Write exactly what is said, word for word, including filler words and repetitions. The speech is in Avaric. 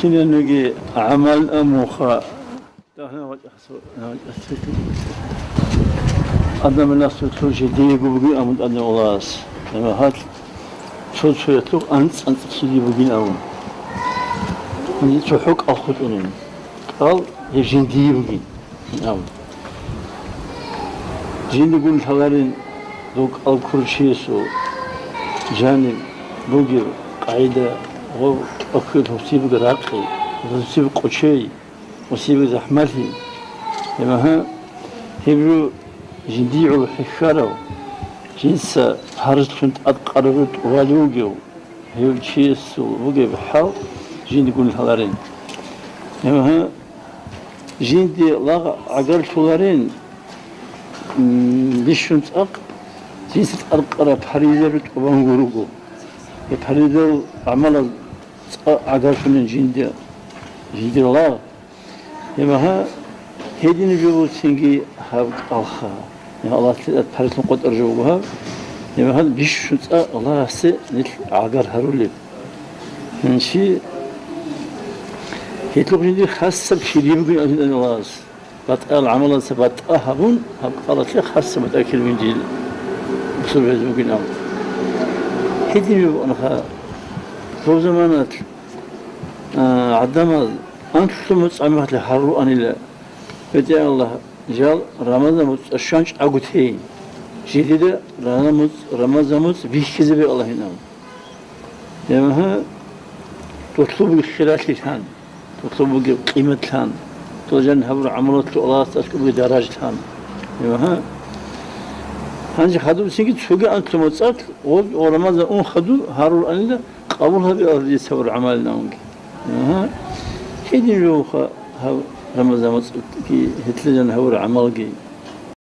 Инеги гӀамал амуха. Адамасул цо жидеего бугин амун тӀадегӀан Аллагьас. Амма гьал цо-цоялъухъ анцӀ-анцӀ жиди бугин амун. Гьанже цохӀо кӀал хутӀунин. КӀал гьеб жиндие бугин. Ам. Жиндигун лъаларин дов кӀал ккурав чиясул жаниб бугеб къагӀида, гъо, тӀохьил гьусиб ракъи, гьусиб къочей, гьусиб захӀмалъи. Гьеб, гьеб жо жиндие гӀоло хӀехьарав, жинца гьарзлъун тӀадкъараб тӀувалев вугев. Гьев чиясул бугеб хӀал жиндигун лъаларин. Гьеб, жинди лагъ гӀагарлъуларин, м, бищун цӀакъ, жинца тӀадкъараб паризаб тӀубанго руго. Гьеб паризал гӀамалал цӀакъ гӀагарлъунин жинди, жиндир лагъ. Гьеб гьа, гьедин жо буцинги гьаб кӀалха. Гьеб Аллагьлъи тӀад парилъун къотӀар жо буго гьаб. Гьеб гьа, бищун цӀа Аллагьасе нилъ гӀагар гьарулеб. Гьанчи гьелъухъ жиндир хасаб кири бугин абун Аллагьас. БатӀал гӀамалаца батӀа гьабун, гьаб кӀалалъе хасаб батӀа кири бугин дил. Бусурбазе бугин абун. Гьедин жо бугӀанха, доб заманалъ А, гӀадамал анлъго моцӀ гӀамалалъе гьарулаанила, БетӀергьан Аллагь, жал Рамазан моцӀ щван чӀаго тейин. Жидеда Рамазан моцӀ, Рамазан моцӀ бихьизабе Аллагьин абун. Гьеб гьа, долъуб бугеб хиралъилъан, долъуб бугеб къиматлъан, дол жан гьабураб гӀамалалъул Аллагьас тӀадкӀубги даражалъан. Гьеб гьа. Гьанже хадуб цинги цоги анлъго моцӀалъ, гъоз ва Рамазан ун хадуб гьарулаанила, къабул гьабе Аллагь дица гьабураб гӀамалилан абунги. Гьа, гьедин жо буха гьаб Рамазан моцӀги, гьелъул жан гьабураб гӀамалги.